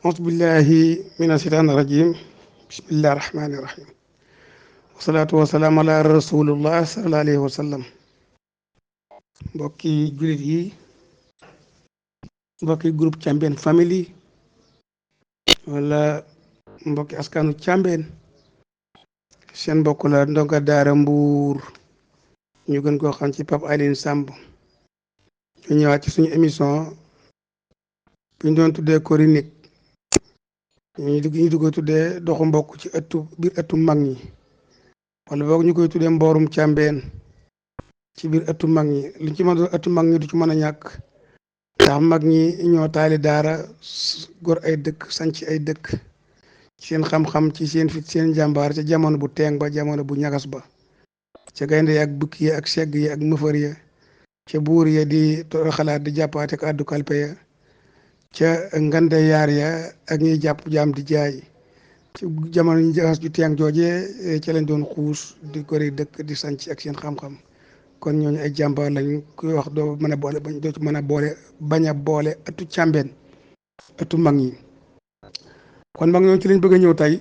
auzu billahi mina shaytaani rajim bismillahi rahmaani rahim wasalaatu wasalaam ala rasulillah sallallahu alayhi wa sallam. Mbokki jullit yi, mbokki groupe Thiamène family wala mbokki askanu Thiamène, seen mbokk la ndonga daara Mbuur ñu gën koo xam ci Pape Alioune Samb. ñu ñëwaat ci suñu émission bi ñu doon tuddee chronique ñu di ko tuddee doxu mbokk ci biir ëttu mag ñi, wala boog ñu koy tuddee mboorum Thiamène ci biir ëttu mag ñi. liñ ci mën a ëttu mag ñi du ci mën a ñàkk, ndax mag ñi ñoo taali daara, gor ay dëkk, sanc ay dëkk ci seen xam-xam, ci seen fit, seen jàmbaar ca jamono bu teeng ba, jamono bu ñagas ba, ca gaynde ya ak bukki ya ak segg ya ak mëfër ya, ca buur ya di xalaat di jàppaate ak àddu kalpe ya, ca ngande yaar ya ak ñuy jàpp jaam di jaay. ci jamono ñu jaxas ju teeng joojee ca lañ doon xuus di gori dëkk di sanc ak seen xam-xam. kon ñooñu ay jàmbaar lañu, kuy wax doo mën a boole doo ci mën a boole bañ a boole ëttu Thiamène, ëttu mag ñi. kon mag ñooñu ci lañ bëgg a ñëw tey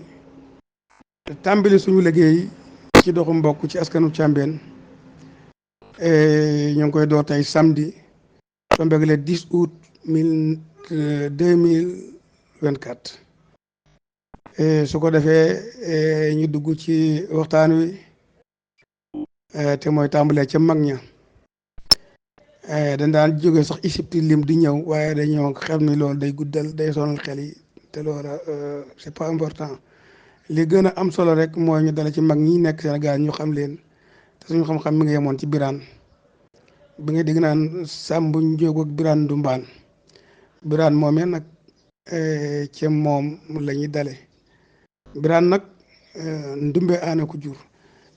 tàmbali suñu liggéey ci doxu mbokk ci askanu Thiamène. ñoo ngi koy door tey samedi tombeeg le 10 août 2024. su ko defee ñu dugg ci waxtaan wi, te mooy tàmbalee ca mag ña. dañ daan jóge sax Égypte lim di ñëw, waaye dañoo xam ni loolu day guddal, day sonal xel yi, te loola c'est pas important. li gën a am solo rek mooy ñu dale ci mag ñi nekk Sénégal ñu xam leen, te suñu xam-xam mi ngi yemoon ci Birane bi nga dégg naan Sàmbu Njóogu ak Birane Ndumbaan. Birane moomee nag ci moom la ñuy dale. Birane nag ndumbe aana ko jur,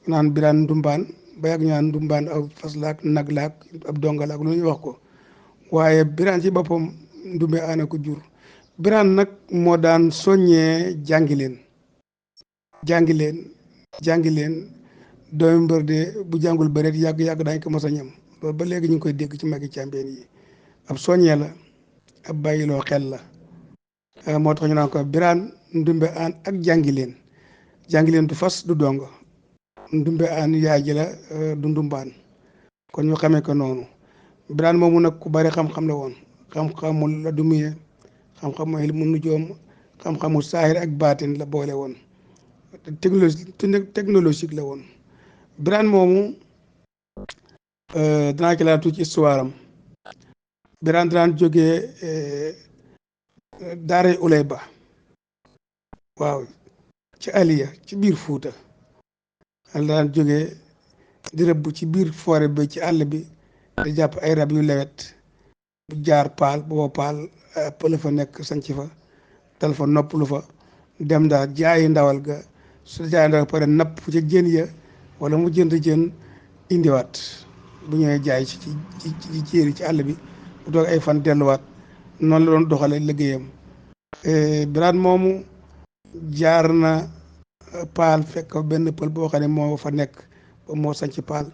naan Birane Ndumbaan ba yàgg ñu naan Ndumbaan aw fas laak nag laak ab donga laak lu ñuy wax ko, waaye Birane ci boppam ndumbe aana ko jur. Birane nag moo daan soññee jàngi leen doomi mbër de bu jàngul bëreet yàgg-yàgg dañ ko mos a ñam. loolu ba léegi ñu ngi koy dégg ci magi Thiamène yi. ab soññee la, ab bàyyiloo xel la. moo tax ñu naan ko Birane ndumbe aan ak jàngi leen du fas du dongo. ndumbe aan yaay ji la, du ndumbaan. kon ñu xamee ko noonu. Birane moomu nag ku bari xam-xam la woon, xam-xamul la dumuye, xam-xamu ilmu nujoom, xam-xamu saahir ak baatin la boole woon. technologique la woon. Birane moomu danaa ci laa tuuti ci histoire am. Birane daan jógee daaray ulay ba, waaw, ci aliya ci biir Fuuta. daan jógee di rëbb ci biir forêt bi ci àll bi, di jàpp ay rab yu lewet, bu jaar paal booba paal pël fa nekk sanc fa, dal fa noppalu fa, dem daal jaayi ndawal ga. su jaayi ndawal pare napp ca jën ya, wala mu jënd jën indiwaat, bu ñëwee jaay ci jéeri ci àll bi, bu toog ay fan delluwaat. noonu la doon doxale liggéeyam. Birane moomu jaar na paal, fekk benn pël boo xam ne moo fa nekk ba moo sanc paal.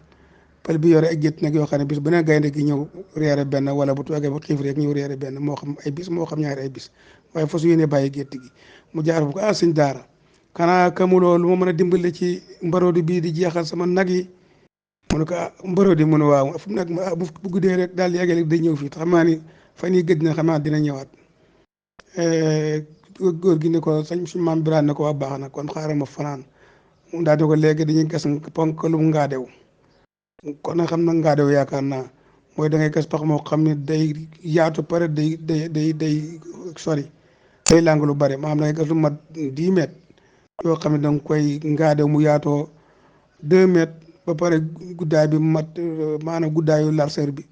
pël bi yore ay gétt nag yoo xam ne bis bu ne gaynde gi ñëw reere benn, wala bu toogee ba xiif rek ñëw reere benn, moo xam ay bis moo xam ñaari ay bis, waaye fa su yéene bàyyi gétt gi. mu jaar bu ko sëñ daara, xanaa kamuloo lu ma mën a dimbale ci mbaroodi bii di jeexal sama nag yi. mu ne ko mbaroodi, mu ne waaw, fu mu nekk bu guddee rek daal yàggee day ñëw fii, te xam naa ni fan yii gëj na, xam naa dina ñëwaat. góor gi ne ko suñu maam Birane ne ko waa baax na, kon xaaral ma fanaan. mu daal di ko léegi dañuy gas ponk lu mu ngaadew. kon nag xam na ngaadew yaakaar naa mooy da ngay gas pax moo xam ne day yaatu pare day sori, day làng lu bare. maanaam da ngay gas lu mat 10 mètres yoo xam ne da nga koy ngaadew mu yaatoo 2 mètres, ba pare guddaay bi mat, maanaam guddaayu largeur bi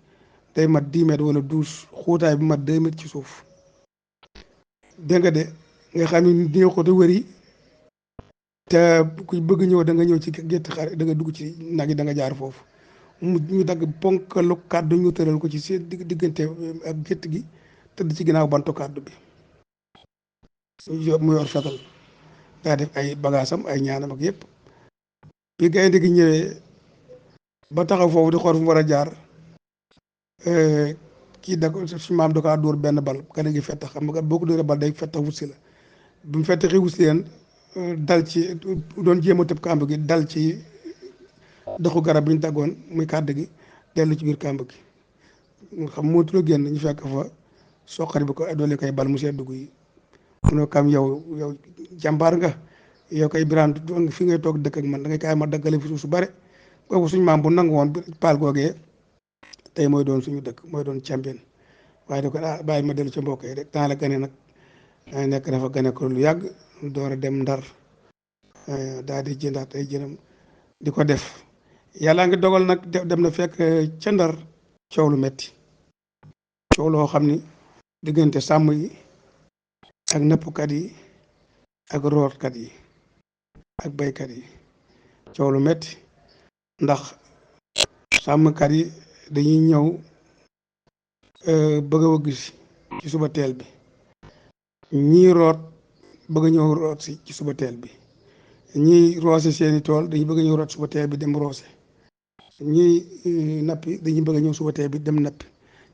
day mat 10 mètres wala 12, xuutaay bi mat 2 mètres ci suuf. dégg nga de, nga xam ne dina ko te wëri, te ku bëgg ñëw da nga ñëw ci gétt xar, da nga dugg ci nag yi, da nga jaar foofu. ñu dagg ponkalu kàddu ñu tëral ko ci seen diggante ak gétt gi, tëdd ci ginnaaw bantu kàddu bi. mu yor fetal, daa def ay bagaasam, ay ñaanam ak yëpp. bi gaynde gi ñëwee ba taxaw foofu di xool fu mu war a jaar, kii da ko suñu maam da kaa dóor benn bal kale gi fettax xam nga boo ko dóoree bal day fettax wut si la bi mu fettaxee wut si leen dal ci doon jéem a tëb kàmb gi dal ci doxu garab bi ñu daggoon muy kàdd gi dellu ci biir kàmb gi nga xam moo tudd génn ñu fekk fa soqari bi ko doole koy bal mu see dugg yi munoo kam yow jàmbaar nga yow koy Birane fi ngay toog dëkk ak man da ngay kaay ma daggale fi suuf su bare kooku suñu maam bu nangu woon paal googee tey mooy doon suñu dëkk mooy doon càmbeen waaye da ko bàyyi ma dellu ci mbokk yi rek temps la gane nag nekk dafa gane ko lu yàgg door a dem ndar daal di jëndaat ay jënam di ko def yàllaa ngi dogal nag dem na fekk ca ndar coow lu metti coow loo xam ni diggante sàmm yi ak nappkat yi ak rootkat yi ak baykat yi coow lu metti ndax sàmmkat yi dañuy ñëw bëgg a wëgg si ci suba teel bi ñii root bëgg a ñëw root si ci suba teel bi ñii roose seeni tool dañuy bëgg a ñëw root suba teel bi dem roose ñii nappi dañuy bëgg a ñëw suba teel bi dem nappi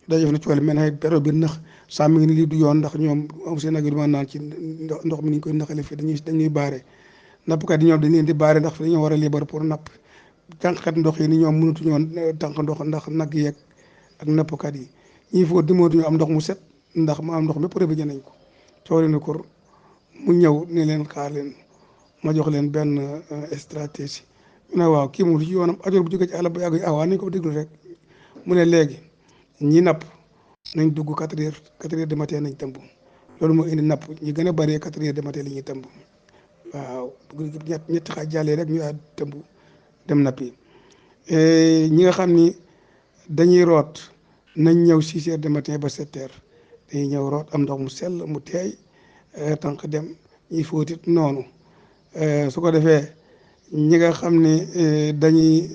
dajëf na coole mel na pero bi nax sàmm ngi ni lii du yoon ndax ñoom am seen ak yu ma naan ci ndox mi ni ñu koy naxale fii dañuy baare nappkat yi ñoom dañ leen di baare ndax dañoo war a libre pour napp tànqkat ndox yi ni ñoom mënatu ñoo tànq ndox ndax nag yeeg ak nappkat yi ñii foo dimootuñu am ndox mu set ndax mu am ndox mépp révision nañ ko coole ni kur mu ñëw ne leen xaar leen ma jox leen benn stratégie mu ne waaw kii moom lu ci yoonam ajoor bu jógee ci àll ba yàgg awaa nañ ko déglu rek mu ne léegi ñi napp nañ dugg 4 heures de matin nañ tëmb loolu moo indi napp ñi gën a bëree 4 heures de matin la ñuy tëmb waaw ñetti xaaj jàllee rek ñu daal tëmb dem nappi ñi nga xam ni dañuy root nañ ñëw 6 heures de matin ba 7 heures dañuy ñëw root am ndox mu sell mu teey tànk dem ñuy fóotit noonu su ko defee ñi nga xam ne dañuy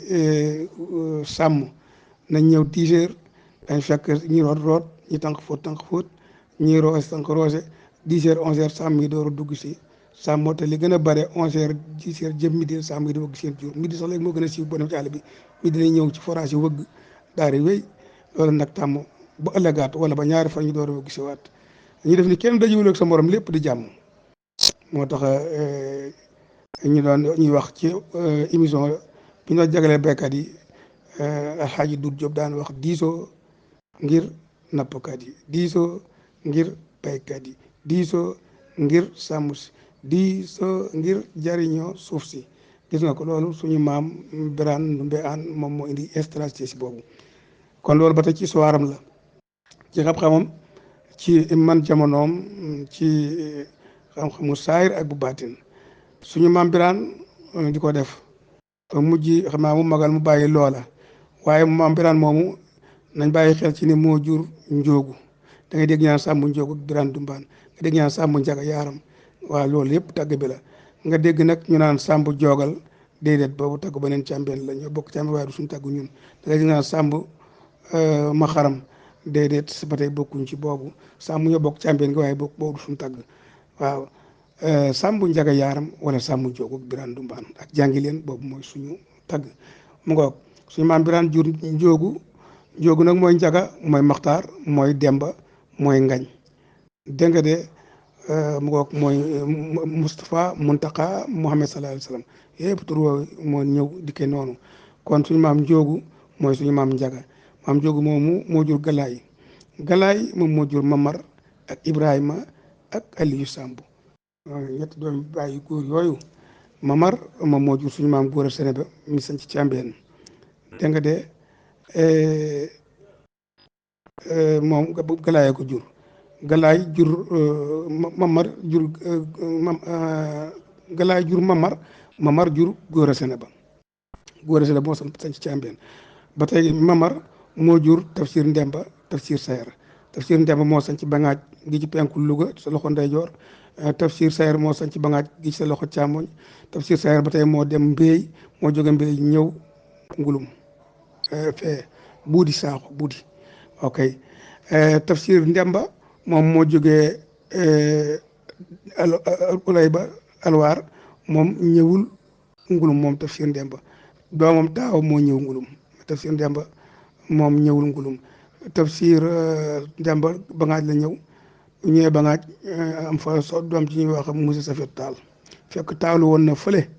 sàmm nañ ñëw 10 heures dañ fekk ñi root ñi tànk fóot ñi roose tànk roose 10 heures 11 heures sàmm yi door a dugg si sàmm te li gën a bare 11 heures 10 heures jëm midi sàmm yi di wëgg seen jur midi sax léegi moo gën a siiw boo dem ci àll bi midi dinañ ñëw ci forage yi wëgg daal di wéy loolu nag tàmm ba ëllëgaat wala ba ñaari fan ñu door a wëgg si waat ñu def ni kenn dajiwul ak sa morom lépp di jàmm moo tax ñu doon ñuy wax ci émission bi ñu jagalee béykat yi Alxaaji Dut Jóob daan wax diisoo ngir nappkat yi diisoo ngir baykat yi diisoo ngir sàmm si diisoo ngir jariñoo suuf si gis nga ko loolu suñu maam Birane Ndumbe Aan moom moo indi stratégie boobu kon loolu ba tey ci soiram la ci xam-xamam ci man jamonoom ci xam-xamu saayir ak bu baatin suñu maam Birane di ko def mujj xam naa mu magal mu bàyyi loola waaye maam Birane moomu nañ bàyyi xel ci ni moo jur njóogu da ngay dégg ñaan sàmm njóogu ak Birane Dumbaan nga dégg ñaan sàmm njaga yaaram waaw loolu yëpp tagg bi la nga dégg nag ñu naan sàmb joogal déedéet boobu tagg beneen càmbeen la ñoo bokk càmbeen waaye du suñu tagg ñun da ngay dégg ñaan sàmb ma xaram déedéet ba tey bokkuñ ci boobu sàmm ñoo bokk càmbeen gi waaye boobu du suñu tagg waaw sàmb njaga yaaram wala sàmm njóogu ak Birane Dumbaan ak jàngi leen boobu mooy suñu tagg mu ngoog suñu maam Birane jur njóogu nag mooy njaga mooy maxtaar mooy demba mooy ngañ dégg nga de mu ngoog mooy Moustapha Muntaka Muhammad sallallahu alayhi wa sallam yëpp tur woowu moo ñëw dikkee noonu kon suñu maam njóogu mooy suñu maam njaga maam njóogu moomu moo jur galaay moom moo jur mamar ak Ibrahima ak Aliou Samb ñetti doomi bàyyi góor yooyu mamar moom moo jur suñu maam góor a Sénéba mi sañ ci càmbeen dégg nga de moom galaay ko jur galaay jur mamar jur galaay jur mamar jur góor a Sénéba moo sañ ci càmbeen ba tey mamar moo jur tafsir ndemba tafsir ndemba moo sañ ci bangaaj gi ci penku Louga sa loxo ndeyjoor tafsir sayar moo sañ ci bangaaj gi ci sa loxo càmmoñ tafsir sayar ba tey moo dem mbéy moo jóge mbéy ñëw ngulum fee buudi saaxo buudi ok tafsir ndemba moom moo jógee ulay ba alwaar moom ñëwul ngulum moom tafsir ndemba doomam taaw moo ñëw ngulum tafsir ndemba moom ñëwul ngulum Tafsir Demba Bangaaj la ñëw ñëwee Bangaaj am fa doom ci ñuy wax Moussa Safet Taal fekk taalu woon na fële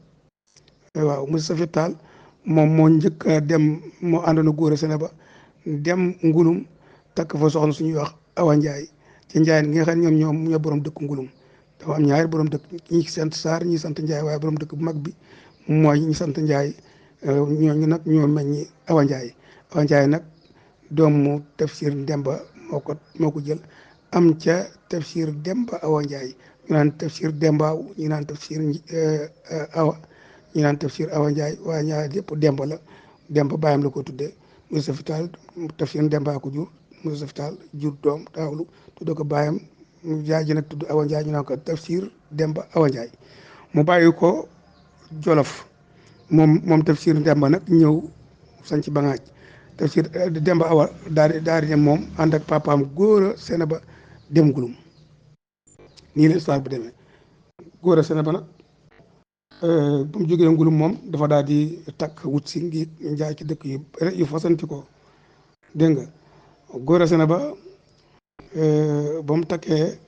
waaw Moussa Safet Taal moom moo njëkk a dem moo àndoon a góor a sene ba dem ngulum takk fa soxna suñuy wax Awa Ndiaye ci Ndiaye gi nga xam ne ñoom ñoo borom dëkk ngulum dafa am ñaari borom dëkk ñi sant Sarr ñi sant Ndiaye waaye borom dëkk bu mag bi mooy ñi sant Ndiaye ñooñu nag ñoo meññi Awa Ndiaye Awa Ndiaye nag doomu Tafsir Demba moo ko jël am ca Tafsir Demba Awa Ndiaye ñu naan Tafsir Dembaaw ñu naan Tafsir Awa ñu naan Tafsir Awa Ndiaye waaye ñaar yëpp Demba la Demba bàyyam la ko tuddee Moussa Fital Tafsir Demba ko jur Moussa Fital jur doom taawlu tuddee ko bàyyam yaay ji nag tudd Awa Ndiaye ñu naan ko Tafsir Demba Awa Ndiaye mu bàyyi ko Jolof moom Tafsir Demba nag ñëw sañ ci Bangaaj Tafsir Demba Awa daal di dem moom ànd ak papaam góor a sene ba dem ngulum nii la histoire bi demee góor a sene ba nag bu mu jógee ngulum moom dafa daal di takk wut si ngi njaay ci dëkk yu fasanti ko dégg nga góor a sene ba ba mu takkee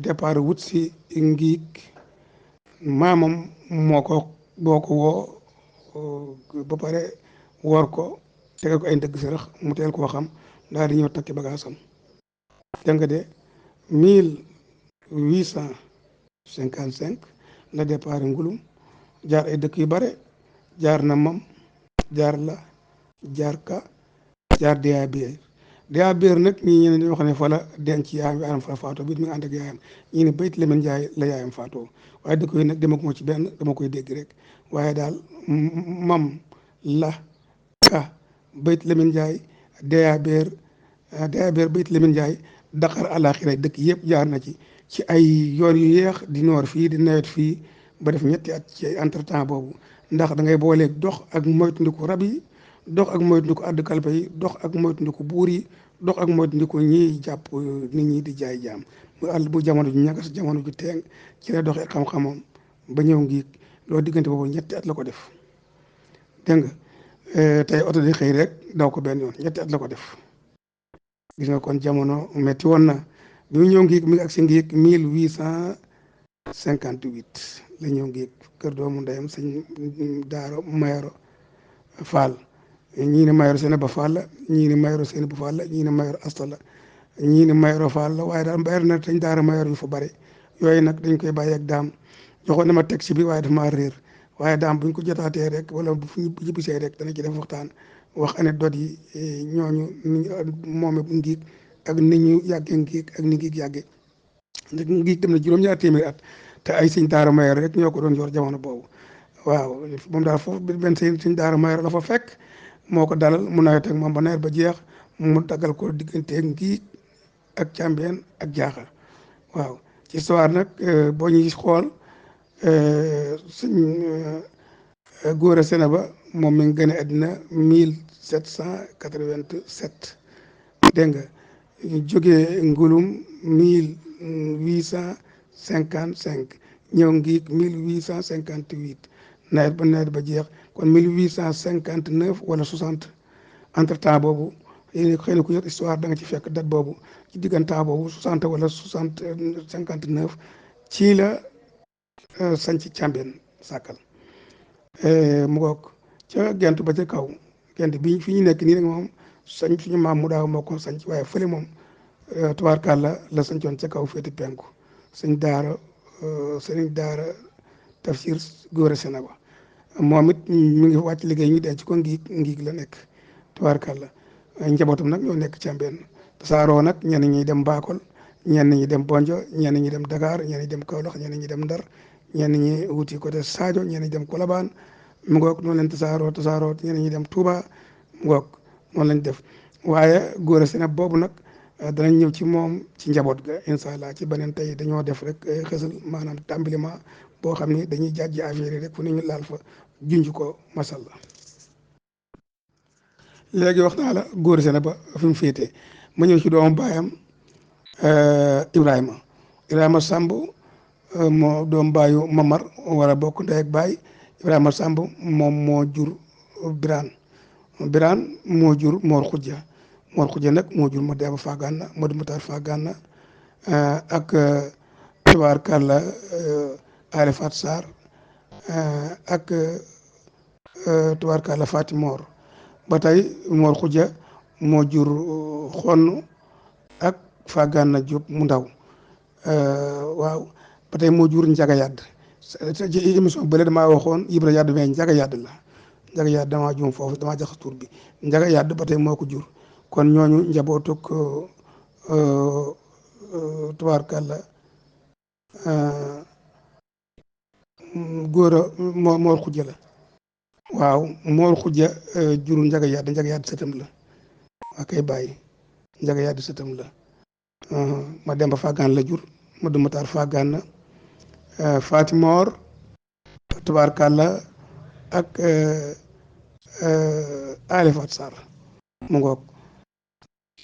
départ wut si ngiig maamam boo ko woo ba pare woor ko tegal ko ay ndëgg sërëx mu teel koo xam daal di ñëw takki bagaasam dégg nga de 1855 la départ ngulum jaar ay dëkk yu bare jaar na mam jaar la jaar ka jaar Déa Béer nag ñii ñeneen dañoo xam ne fa la denc yaayam yaayam fa la faatoo bi mi ngi ànd ak yaayam ñii ne Bayt Lemen Njaay la yaayam faatoo waaye dëkk yooyu nag demaguma ci benn dama koy dégg rek waaye daal mam la ka Bayt Lemen Njaay Déa Béer Bayt Lemen Njaay Dakar àlaxira dëkk yëpp jaar na ci ay yoon yu yeex di noor fii di nawet fii ba def ñetti at ci entre temps boobu ndax da ngay booleeg dox ak moytandiku rab yi dox ak moytandiku àdd kalpe yi dox ak moytandiku buur yi dox ak moytandiku ñiy jàpp nit ñi di jaay jaam mu àll bu jamono ju ñagas jamono ju teeng ci la doxee xam-xamam ba ñëw ngi loolu diggante boobu ñetti at la ko def dégg nga tey oto di xëy rek daw ko benn yoon ñetti at la ko def gis nga kon jamono metti woon na bi mu ñëw ngi mi ngi ak si ngi 1858 la ñëw ngi kër doomu ndeyam sëñ Daaro Mayoro Fall ñii ne Mayoro Sene ba Fall la ñii ne Mayoro Sene bu Fall la ñii ne Mayoro Asta la ñii ne Mayoro Fall la waaye daal bari na dañ daara Mayoro yu fa bari yooyu nag dañ koy bàyyi ak daam joxoon na ma teg ci bi waaye dafa maa réer waaye daam buñ ko jotaatee rek wala bu ñu bisee rek dana ci def waxtaan wax anecdote yi ñooñu moome bu ngiig ak ni ñu yàggee ngiig ak ni ngiig yàggee ndax ngiig dem na juróom-ñaar téeméeri at te ay sëñ daara Mayoro rek ñoo ko doon yor jamono boobu waaw moom daal foofu benn sëñ daara Mayoro la fa fekk moo ko dalal mu nawet ak moom ba nawet ba jeex mu daggal ko diggante ngiig ak càmbeen ak jaaxal waaw ci histoire nag boo ñuy xool suñ góor a sene ba moom mi ngi gën a àddina 1787 dégg nga jógee ngulum 1855 ñëw ngi 1858 nawet ba jeex kon 1859 wala 60 entre temps boobu yéen xëy na ku yor histoire da nga ci fekk date boobu ci diggante boobu 60 wala 59 ci la sañ ci càmbeen sàkkal mu ngoog ca gent ba ca kaw gent bi fi ñu nekk nii nag moom sañ suñu maam mu daaw moo ko sañ waaye fële moom tubaarkàlla la sañcoon ca kaw féeti penku sëñ daara Tafsir Góora Sene ba moom it mi ngi wàcc liggéey ñu denc ko ngiig la nekk tubaarkàlla njabootam nag ñoo nekk càmbeen tasaaroo nag ñenn ñi dem Mbakol ñenn ñi dem Bonjo ñenn ñi dem Dakar ñenn ñi dem Kaolack ñenn ñi dem Ndar ñenn ñi wuti côté Sadio ñenn ñi dem Colobane mu ngoog noonu leen tasaaroo ñenn ñi dem Touba mu ngoog noonu lañ def waaye Góora Sene boobu nag danañ ñëw ci moom ci njaboot ga incha allah ci beneen tey dañoo def rek xësal maanaam tàmbalima boo xam ni dañuy jàjji affaire yi rek fu ñu laal fa junj ko masalla léegi wax naa la Góora Sene ba fi mu féetee ma ñëw ci doomu baayam Ibrahima Samb moo doom baayu Mamar war a bokk ndey ak baay Ibrahima Samb moom moo jur Birane moo jur Mor Khoudia Mor Xuja nag moo jur ma Demba Faa Gànna Madu Matar Faa Gànna ak tubaarkàlla Ale Fat Sarr ak tubaarkàlla Fati Mor ba tey Mor Xuja moo jur xonn ak Faa Gànna Jóob mu ndaw waaw ba tey moo jur Njaga Yàdd ci émission bële damaa waxoon Ibra Yàdd mais Njaga Yàdd la Njaga Yàdd damaa juum foofu damaa jaxas tur bi Njaga Yàdd ba tey moo ko jur kon ñooñu njabootuk tubaarkàlla góor a Mor Xuja la waaw Mor Xuja jurul Njaga Yàdd Njaga Yàdd sëtam la waa kay bàyyi Njaga Yàdd sëtam la ma Demba Faagaan la jur ma du Matar Faagaan Faati Moor tubaarkàlla ak Ali Fat Sarr mu ngoog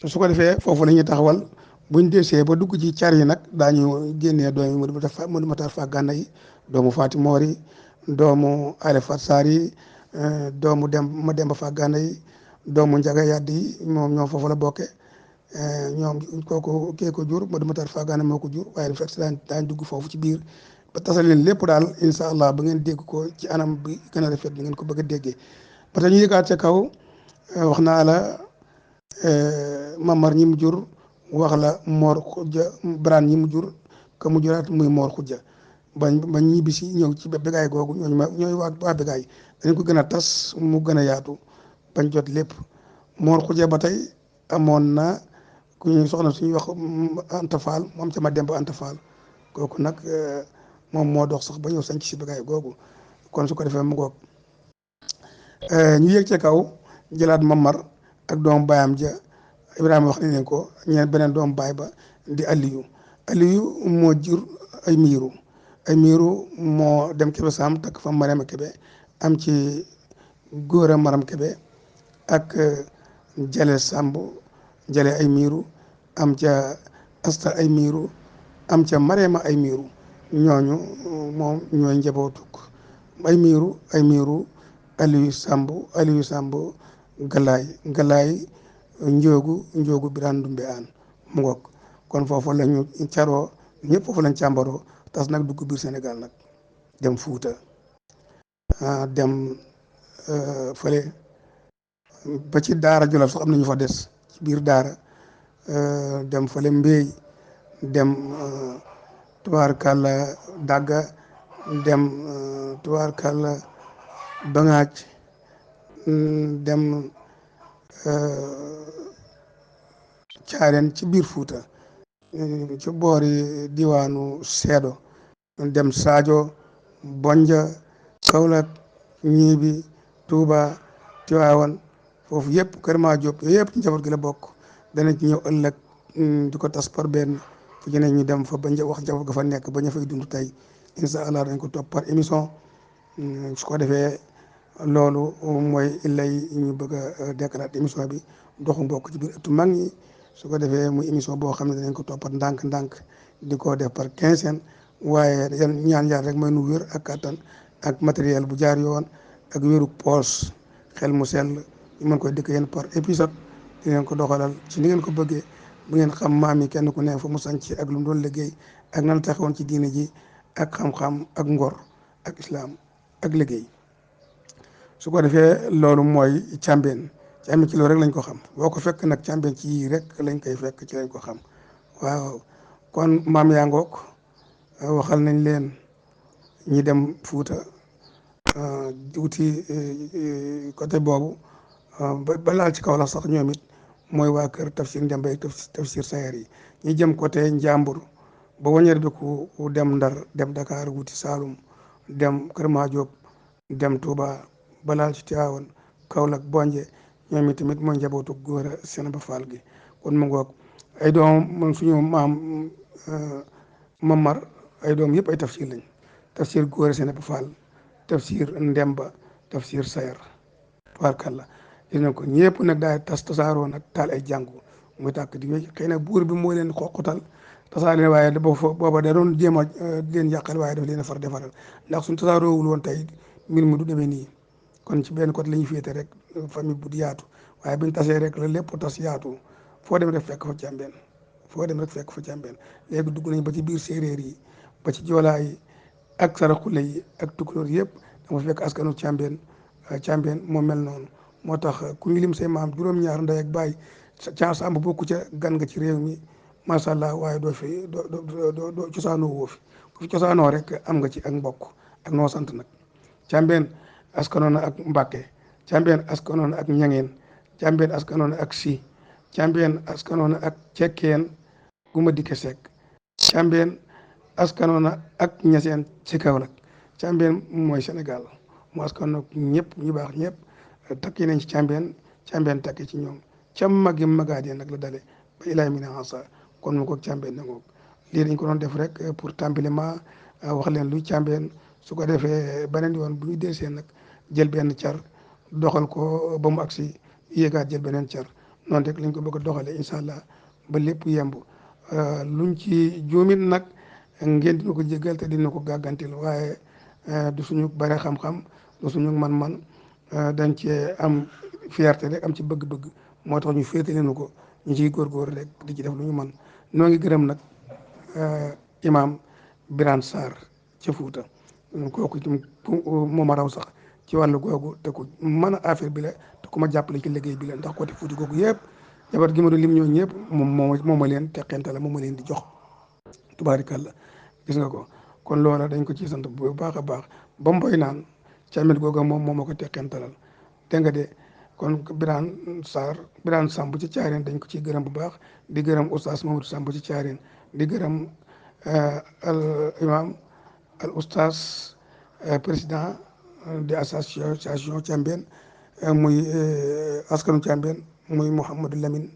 su ko defee foofu la ñuy taxawal buñ desee ba dugg ci car yi nag daañu génnee doomi Madu Matar Faagaan yi doomu Faati Moor yi doomu Ali Fat Sarr yi doomu ma Demba Faagaan yi doomu Njaga Yàdd yi moom ñoom foofu la bokke ñoom kooku kee ko jur Madu Matar Faagaan moo ko jur waaye du fekk daañ dugg foofu ci biir ba tasal leen lépp daal incha allah ba ngeen dégg ko ci anam bi gën a rafet bi ngeen ko bëgg a déggee ba tey ñu yëgaat ca kaw wax naa la mamar ñi mu jur wax la Mor Xuja Biraan ñi mu jur ka mu juraat muy Mor Xuja ba ñibbi si ñëw ci bégaay googu ñooy waa bégaay dañ ko gën a tas mu gën a yaatu bañ jot lépp Mor Xuja ba tey amoon na ku ñuy soxna suñuy wax Anta Faal moom ca ma Demba Anta Faal kooku nag moom moo dox sax ba ñëw sañ ci si bégaay googu kon su ko defee mu ngoog ñu yéeg ca kaw jëlaat mamar ak doom baayam ja Ibrahima wax nañ ko ñeen beneen doom baay ba di Aliyu moo jur ay miiru moo dem Kebe Saam takk fa Mariama Kebe am ci góora Maram Kebe ak Jale Samb Jale ay miiru am ca Asta ay miiru am ca Mariama ay miiru ñooñu moom ñooy njabootuk ay miiru Aliyu Samb Galaay njoogu Biraan Ndumbe Aan mu ngoog kon foofu la ñu caroo ñëpp foofu lañ càmbaroo tas nag dugg biir Sénégal nag dem Fuuta dem fële ba ci Daara Jolof sax am na ñu fa des ci biir Daara dem fële Mbéy dem tubaarkàlla Dagga dem tubaarkàlla Bangaaj dem Caareen ci biir Fuuta ci boori diwaanu Seedo dem Sadio Bonja Kaolack Ñiibi Tuuba Tiwaawan foofu yëpp Kër Madiop yooyu yëpp njaboot gi la bokk danañ ci ñëw ëllëg di ko tas par benn fu ñu ne ñu dem fa ba wax njaboot ga fa nekk ba ña fay dund tey incha allah dañ ko topp par émission su ko defee loolu mooy lay ñu bëgg a dekkalaat émission bi doxu mbokk ci biir ëttu mag ñi su ko defee muy émission boo xam ne danañ ko toppat ndànk-ndànk di ko def par quinzaine waaye ñaan yàlla rek mooy nu wér ak kattan ak matériel bu jaar yoon ak wéru poos xel mu sell ñu mën koy dëkk yéen par épisode di ngeen ko doxalal ci ni ngeen ko bëggee bu ngeen xam maam yi kenn ku ne fa mu sanc ak lu mu doon liggéey ak nan la taxawoon ci diine ji ak xam-xam ak ngor ak islaam ak liggéey su ko defee loolu mooy càmbeen ci loolu rek lañ ko xam boo ko fekk nag càmbeen ci yii rek lañ koy fekk ci lañ ko xam waaw kon maam yaa ngoog waxal nañ leen ñi dem Fuuta wuti côté boobu ba laal ci kaw la sax ñoom it mooy waa kër Tafsir Njambe ak Tafsir Sayer yi ñi jëm côté Njàmbur ba wañeer bi ku dem Ndar dem Dakar wuti Saalum dem Kër Madiop dem Touba ba laal ci Tiwaawan Kaolack Bonje ñoom it tamit mooy njabootu góor a Sénéba Fall gi kon mu ngoog ay doom suñu maam Mamar ay doom yëpp ay tafsir lañ tafsir góor a Sénéba Fall tafsir Ndemba tafsir Sayer tubaarkàlla gis na ko ñëpp nag daal tasaaroo nag taal ay jàngu muy tàkk di wéy xëy na buur bi moo leen xoqatal tasaar leen waaye booba da doon jéem a leen yàqal waaye daf leen a far defaral ndax suñ tasaaroowul woon tey mbir mi du demee nii kon ci benn côté la ñuy féete rek famille bu di yaatu waaye buñ tasee rek la lépp tas yaatu foo dem rek fekk fa càmbeen foo dem rek fekk fa càmbeen léegi dugg nañ ba ci biir séeréer yi ba ci joolaa yi ak saraxule yi ak tukulóor yëpp dama fekk askanu càmbeen càmbeen moo mel noonu moo tax ku ñu lim say maam juróom-ñaar ndey ak baay ca sàmb bokku ca gan nga ci réew mi macha allah waaye doo fi doo cosaanoo woo fi bu fi cosaanoo rek am nga ci ak mbokk ak noo sant nag càmbeen askanoo na ak mbàkke càmbeen askanoo na ak ñangeen càmbeen askanoo na ak si càmbeen askanoo na ak cekkeen gu ma dikke sekk càmbeen askanoo na ak ñaseen ci kaw nag càmbeen mooy Sénégal mu askanoo ñëpp ñu baax ñëpp takki nañ ci càmbeen càmbeen takki ci ñoom ca magi magaadee nag la dale ba ilaay mi ne ansa kon mu ko càmbeen na ngoog lii dañ ko doon def rek pour tàmbalima wax leen luy càmbeen su ko defee beneen yoon bu ñu delsee nag jël benn car doxal ko ba mu agsi yéegaat jël beneen car noonu rek lañ ko bëgg a doxalee incha allah ba lépp yemb luñ ci juumit nag ngeen dina ko jéggal te dina ko gàggantil waaye du suñu bare xam-xam du suñu man-man dañ cee am fierté rek am ci bëgg-bëgg moo tax ñu féete leenu ko ñu ciy góorgóor rek di ci def lu ñu man noo ngi gërëm nag imam Birane Sarr ca Fuuta kooku ci moom a raw sax ci wàllu googu te ku mën a affaire bi la te ku ma jàppale ci liggéey bi la ndax côté Fuuta googu yëpp jabar gi ma doon lim ñoo ñëpp moom ma leen teqente la moom ma leen di jox tubaarikàlla gis nga ko kon loola dañ ko ci sant bu baax a baax ba mboy naan càmmit googa moom moo ma ko teqentalal dégg nga de kon Birane Samb ci caareen dañ ko ciy gërëm bu baax di gërëm oustaz Mamadou Samb ci caareen di gërëm al imam al oustaz président de association Càmbeen muy askanu Càmbeen muy Mouhamadou Lamine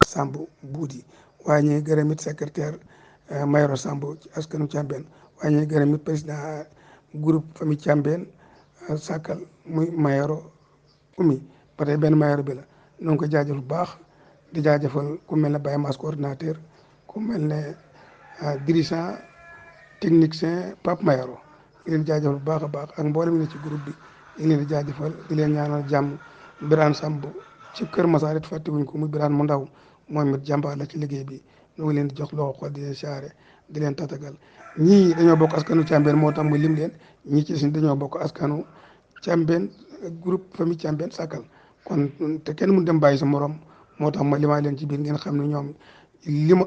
Samb buudi waaye ñuy gërëm it secrétaire Mayoro Samb ci askanu Càmbeen waaye ñuy gërëm it président groupe famille Càmbeen sàkkal muy Mayoro Oumy ba tey benn Mayoro bi la ñoo ngi ko jaajëfal bu baax di jaajëfal ku mel ne Baye Mass coordinateur ku mel ne dirigeant technicien Pape Mayoro di leen jaajëfal bu baax a baax ak mboolem ne ci groupe bi di leen di jaajëfal di leen ñaanal jàmm Birane Samb ci Kër Masaar it fàttewuñ ko muy Birane mu ndaw moom it jàmbaar la ci liggéey bi ñu ngi leen di jox loxo xol di leen saare di leen tatagal ñii dañoo bokk askanu Càmbeen moo tax mu lim leen ñii ci si dañoo bokk askanu Càmbeen groupe famille Càmbeen sàkkal kon te kenn mun dem bàyyi sa morom moo tax ma limaa leen ci biir ngeen xam ne ñoom li ma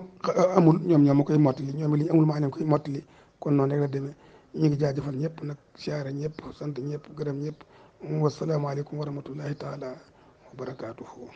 amul ñoom ñoo ma koy mottali ñoom li ñu amul maa leen koy mottali kon noonu rek la demee ñu ngi jaajëfal ñëpp nag siyaare ñëpp sant ñëpp gërëm ñëpp wasalaamaaleykum wa rahmatullahi taala wa barakaatuhu